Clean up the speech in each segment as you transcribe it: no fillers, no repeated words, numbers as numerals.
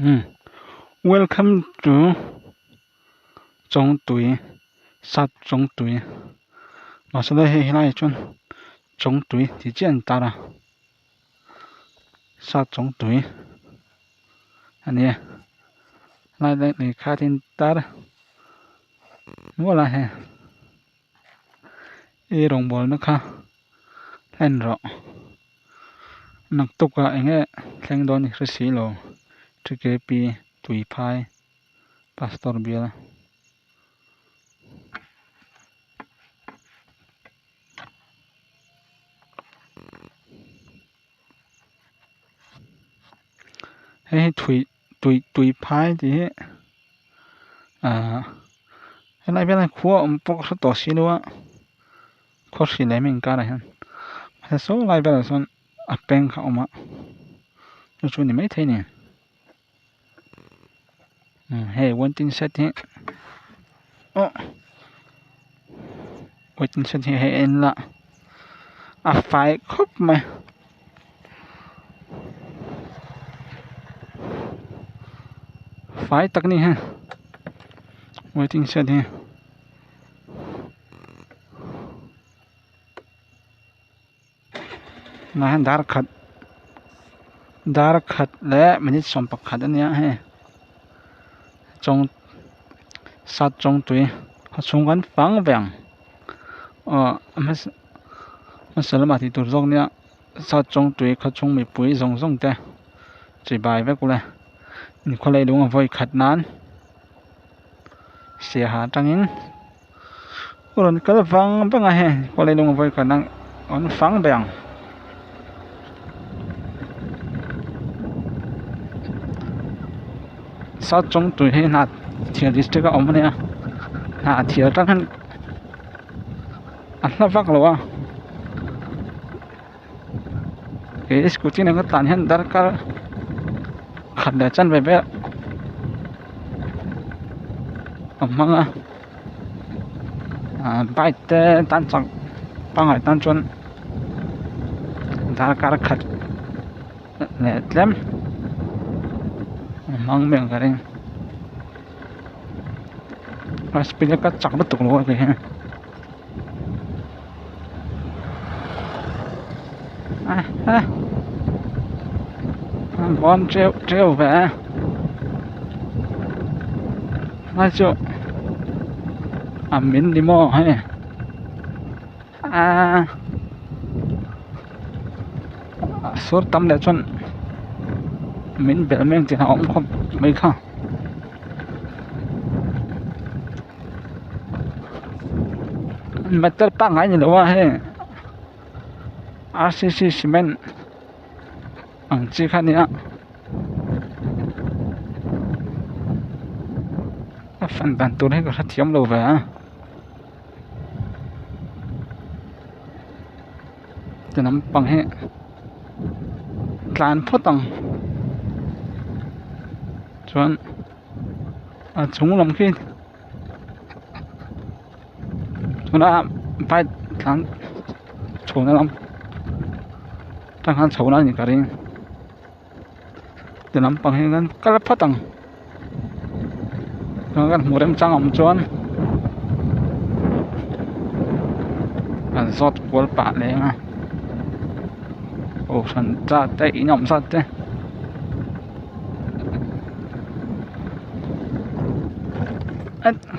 Umm welcome to Chawngtui sap Chawngtui mahse hei helaiah chuan Chawngtui tih chiah an tar a sap Chawngtui a ni a helai lehkha te an tar nual a hei i rawngbawlna kha hlen rawh naktuk ah eng nge thleng dawn i hre si lo T K P Tuiphai pastor bial. Hei hi thui tui tui phai tih hi ahh helai velah hian khua awm pawh ka hre tawh si lo a khaw hri leh hming karah hian he saw lai velah sawn a peng kha a awm a chu chu a ni maithei a ni hei waiting shed hi aw waiting shed hi hei a en la a fai khawp mai. Fai tak a ni hei waiting shed hi. Tunah hian dar khat dar khat leh minute 11 a nia hei chawng sat chawngtui a chhung kan fang ve ang aw a hmasa hmasa lamah tih tur zawk nia sat chawngtui khaw chhung mipui zawng zawng te chibai vek ule inkhawlh leh lung a vawi khat nan siaha atangin. Rawn kal vang vang a hei kawlei lung vawi khat ang an fang ber ang south chawngtui hi hnahthial district a awm a nia hnahthial atang hian a hla vak lo a he scooty nen ka tlan hian darkar khat leh chanve vel a hmang a ah bike te tan chak pangngai tan chuan darkar khat leh tlem a hmang mai ang ka ring a speed a ka chak lutuk lo a kei hian. Bon treu treu ve lai chu a min ni maw hei aaa sur tam leh chuan min belh mai ang tih a awm khawp mai kha. Metal pangngai ni lo a hei r c c cement ang chi kha a ni a a fan dan tur hi ka hrethiam lo ve a ti lampang hi tlan phawt ang chuan. A chung lam khi tuna bike tlan chhohna lam atang khan chhohna a nih ka ring ti lampang hi kan kal phawt ang chuan kan hmuh remchang awm chuan kan zawt kual pah leng a kohhran zat te in awm zat te.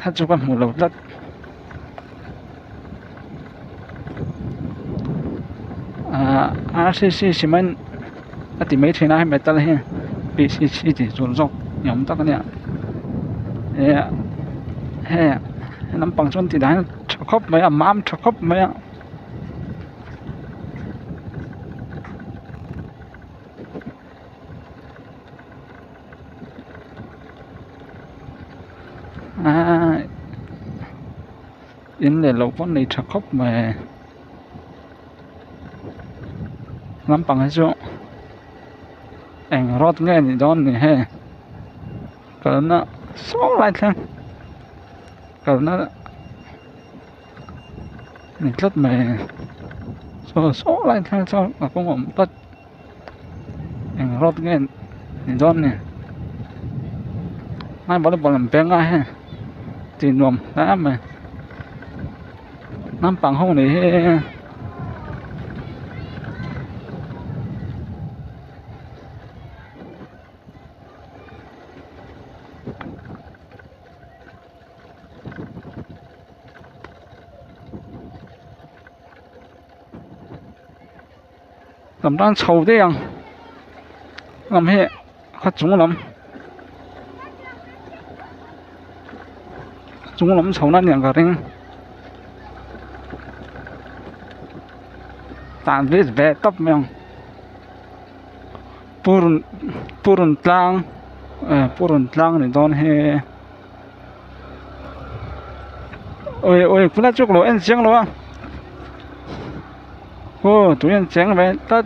Kha chu ka hmu lo tlat ahh r c c cement a ti mai thin a hei metal hi p c c tih tur zawk ni awm tak a nia eh hei lampang chuan tih dan hi tha khawp mai a mam tha khawp mai a. Aaa in leh loh pawh nei tha khawp mai lampang hi chu eng road nge ni dawn ni hei kalna saw lai thleng kalna ni tlat mai saw saw lai thleng chuan a kawng a awm tlat. Eng road nge ni dawn ni. Ngai volleyball an beng a hei tih nuam hle mai naupang ho nih hi lam tan chho daih ang lam hi khaw chung lam chung lam chho na a nih ka ring tan ve ve tawp mai ang purun purun tlang eh purun tlang a ni dawn hi ui ui khulai chu ka lo en chiang lo a aw tui an cheng ve tlat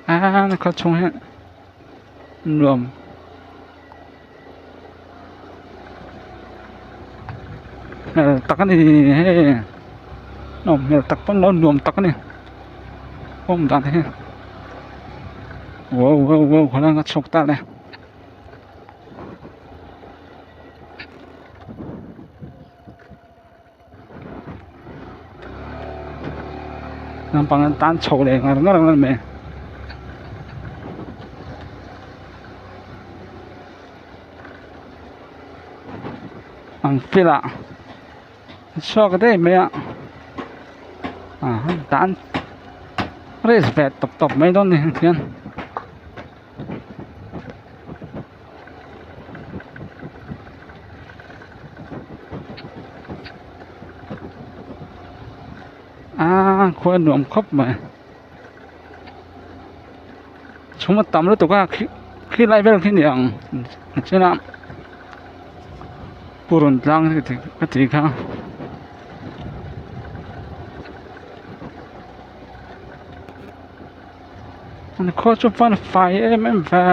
a khaw chhung hi nuam. Hmel tak a ni hei nawm hmel tak pawn lo nuam tak a ni awm dan hi wow wow wow khawnge ka chhuak ta le. Naupang an tan chho leh ngar ngar ang mai an field ah a chhuak daih mai a ah tan race ve tawp tawp mai dawn a ni hian. A khua nuam khawp mai chhum a tam lutuk a khi khi lai vel khi ni ang tichuan a purun tlang ka tih kha. An khua chu van fai em em ve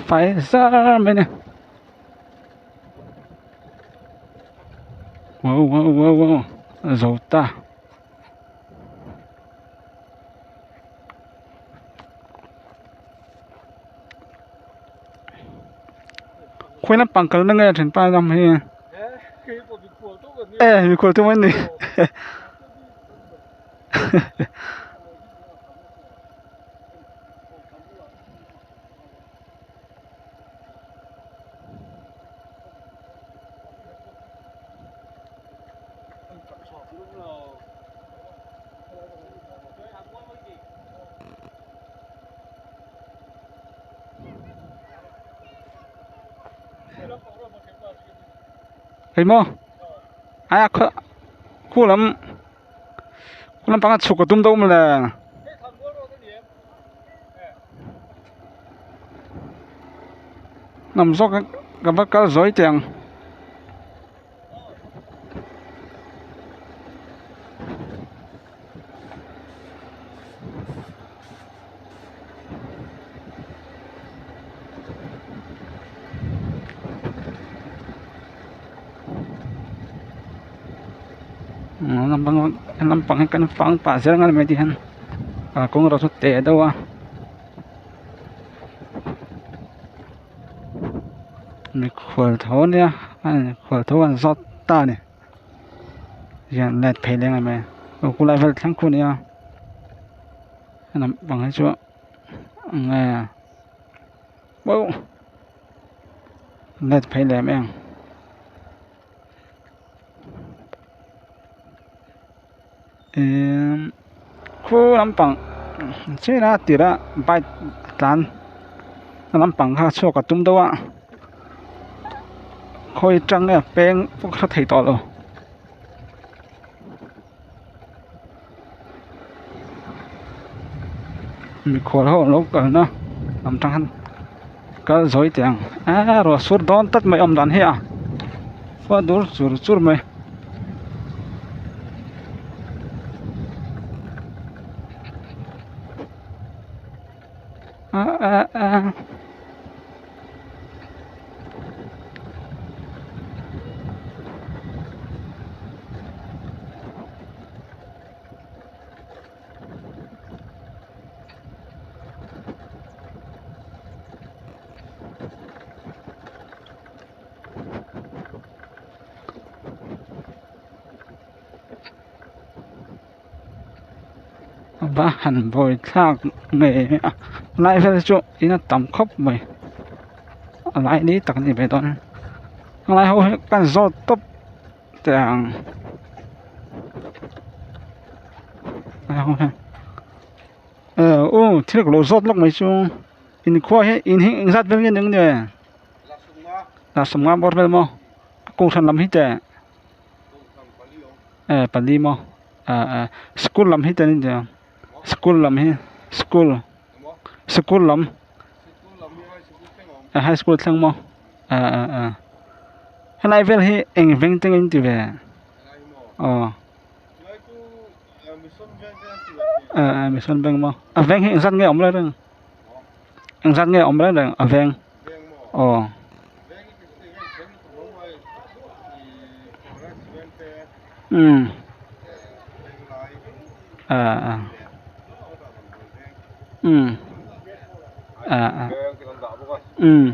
fai zar mai a ni wow wow wow wow a zo ta. Khawi lampang kalna nge thenpa lam hi. E mikhual tum an ni Hei maw ai a khaw khu lam khu lampang a chhuk a tum deuh mawle. Hnam zawk ka va kal zawi teh ang. Lampang hi kan fang pah zel ang a ni mai tikhan kalkawng erawh chu teh deuh a mikhual tho a nia mikhual tho an zawt ta a ni. Hian light phei leng em em aw khulai vel thleng khu ania a nampang hi chu eng nge wow light phei lem em imm khu lampang chin a tirah bike a tlan a lampang kha chhuak a tum deuh a khawi atang nge peng pawh ka hre thei tawh lo. Mikhual ho an lo kalna lam tang khan kal zawi teh ang eee ruah sur dawn tlat mai awm dan hi a khua dur chur chur mai. Va han bawi thlak ngei a lai vel chu in a tam khawp mai a lai ni tak a ni ve dawn a lai ho hi kan zawt tawp teh ang aw thil ka lo zawt lawk mai chu inkhua hi in hi engzat vel nge ni ang le la sawmnga bawr vel maw a kohhran lam hi teh. Eh pali maw ah ah school lam hi ten nia school lam hi school school lam ah high school thleng maw ah ah ah helai vel hi eng veng te nge in ti ve aw ah ah mission veng maw a veng hi engzat nge a awm reng reng engzat nge a awm reng reng a veng aw. Umm ah ah umm ah ah umm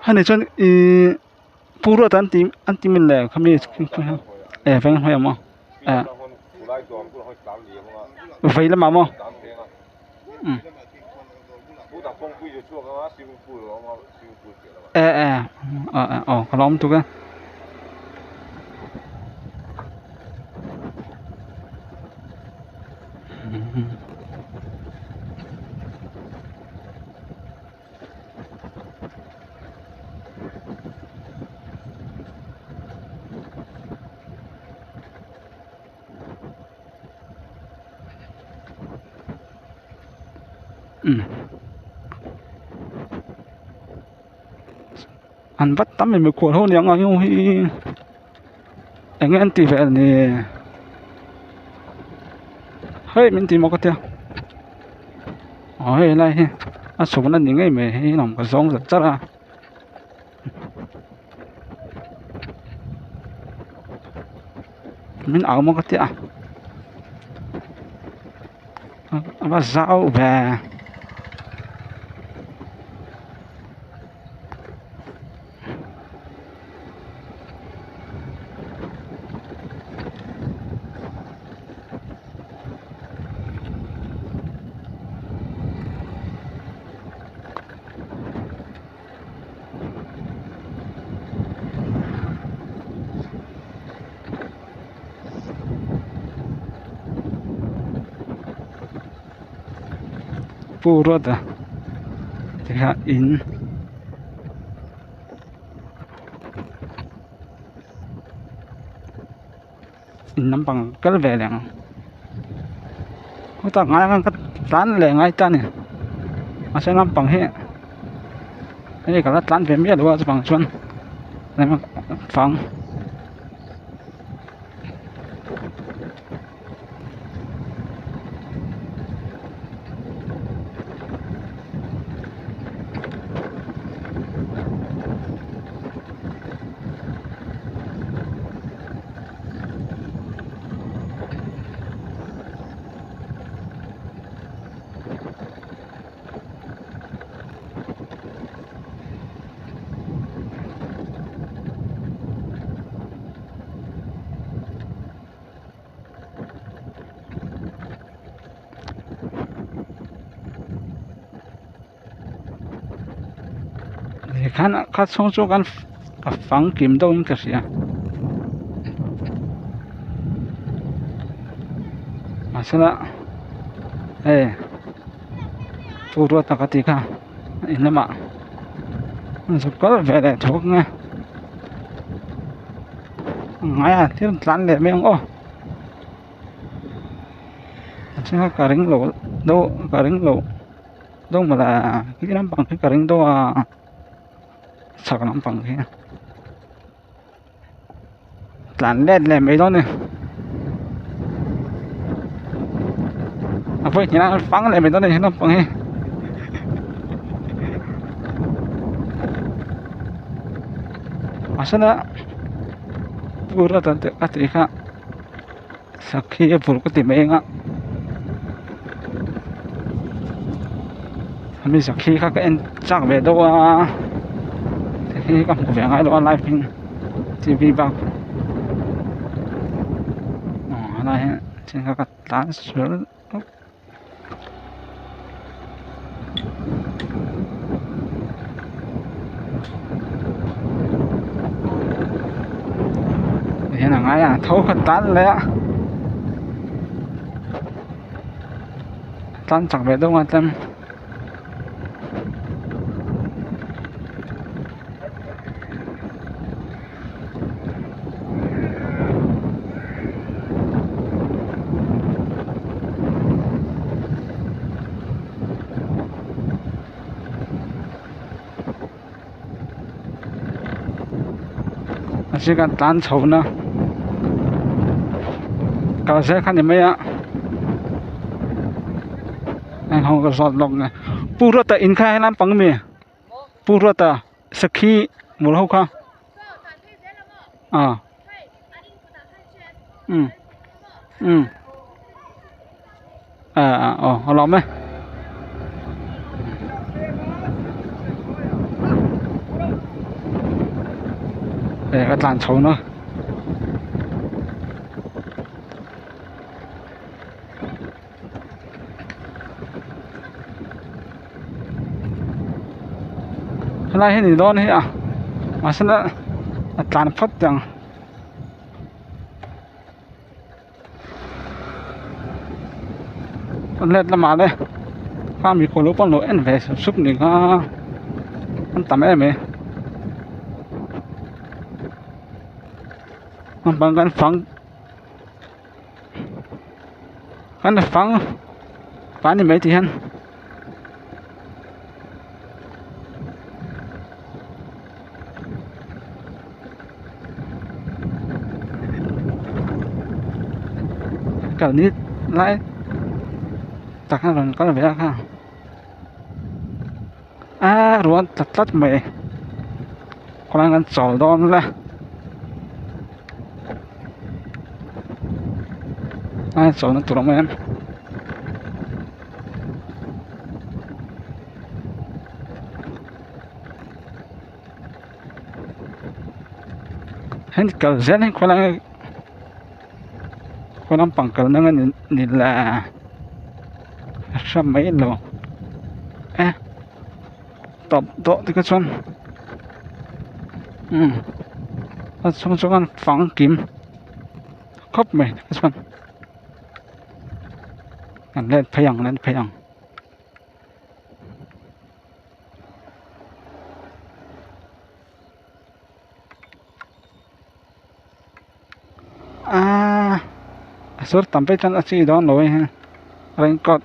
hani chuan ihh pu ruata an ti an ti min le khami e veng hnuai awm a ah vei lamah maw umm. Eh eh aw ka lawm tuk e. An va tam em mikhual ho aniang a heng hi eng nge an tih ve ni hei min ti maw ka tia aw hei lai hi a chhukna ni ngei mai hei lam ka zawng zat zat a. Min au maw ka tia a va zau ve. Pu ruata tikha in in lampang kal ve leh ang khawtah ngai ang ka tlan leh ngai ta a ni mahse lampang hi hei ka la tlan ve miah lo a chuvang chuan fang. Tikhan kha chhung chu kan a fang kim deuhin ka hria mahsela hei chu ruat taka tih kha in lamah an zuk kal ve leh thawk ang e ngai a thil tlan leh mai ang aw. Chhunga ka ring lo deuh ka ring lo deuh mawle khi lampang khi ka ring deuh a chhak lampang khi tlan let leh mai dawn a ni a vawi hnih a fang leh mai dawn a ni he lampang hi. Mahsela pura tan te a tih kha. Sakhi a vawrh ka ti mai ang a ami sakhi kha ka en chak ve deuh a sakhi ka hmuh ve ngai lo a live in t v bak aw helai hi. Chin kha ka tlan sual hian a ngai a tho kha tlan leh a tlan chak ve deuh a tlem. A zika tlan chho na kal zel kha ni mai a heng ho ka zawt lawk nge pu ruata in kha helai pang ami pu ruata sakhi mur ho kha ah um um ah ah aw a lawm e. Ka tlan chho na. Helai hi ni dawn hi a mahse la a tlan phawt teh ang. Let lamah le kha mikhual ho pawh an lo en ve sup sup ni kha an tam em mai naupang kan fang. Kan fang fang ni mai tih hian kal ni lai tak a rawn kal ve a kha a rual tlat tlat mai kawlai kan chawl dawn la. A chawlhna tur a awm em heng kal zel hi khawlai khaw lampang kalna nge ni le a hre mai lo e tawp tawh te kha chuan umm a chhung chuan fangkim. Khawp mai chuan an let phei ang let phei ang. Aaa a sur tam phei chuan a chi dawn lo a hei raincoat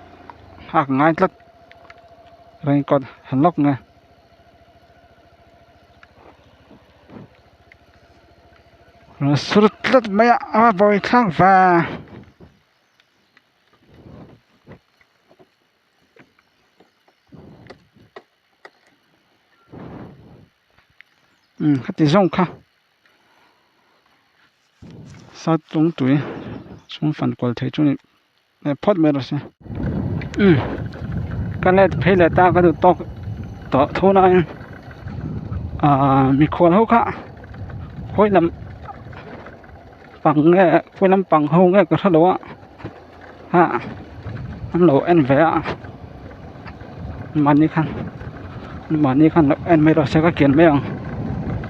hak ngai tlat raincoat ha lawk nge. Rawn sur tlat mai a a bawi thlak va umm khati zawng kha sat chung tui chhung fan kual thei chu ni leh phawt mai rawh se umm ka let phei leh ta ka duh tawk tawh tho na in ahh mikhual ho kha khawi lam pang nge khawi lam pang ho nge ka hre lo a ah an lo en ve a mahni khan mahni khan lo en mai rawh se ka kian mai ang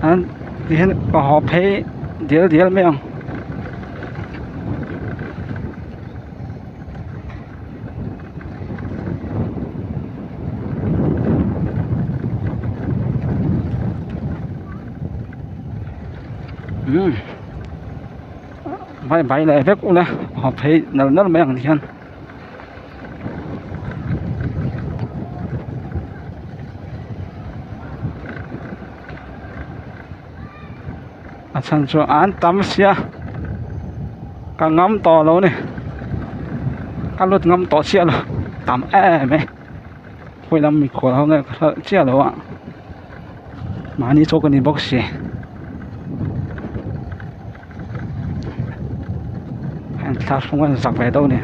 an tihian ka haw phei dial dial mai ang. Umm vai vai leh vek ula haw phei nal nal mai ang ti hian. A chhan chu an tam sia ka ngam tawh lo ni ka lut ngam tawh chiah lo tam em em khawi lam mikhual ho nge ka hrilh chiah lo a mahni chu ka ni bawk si a inthlahrung a inzak ve deuh a ni.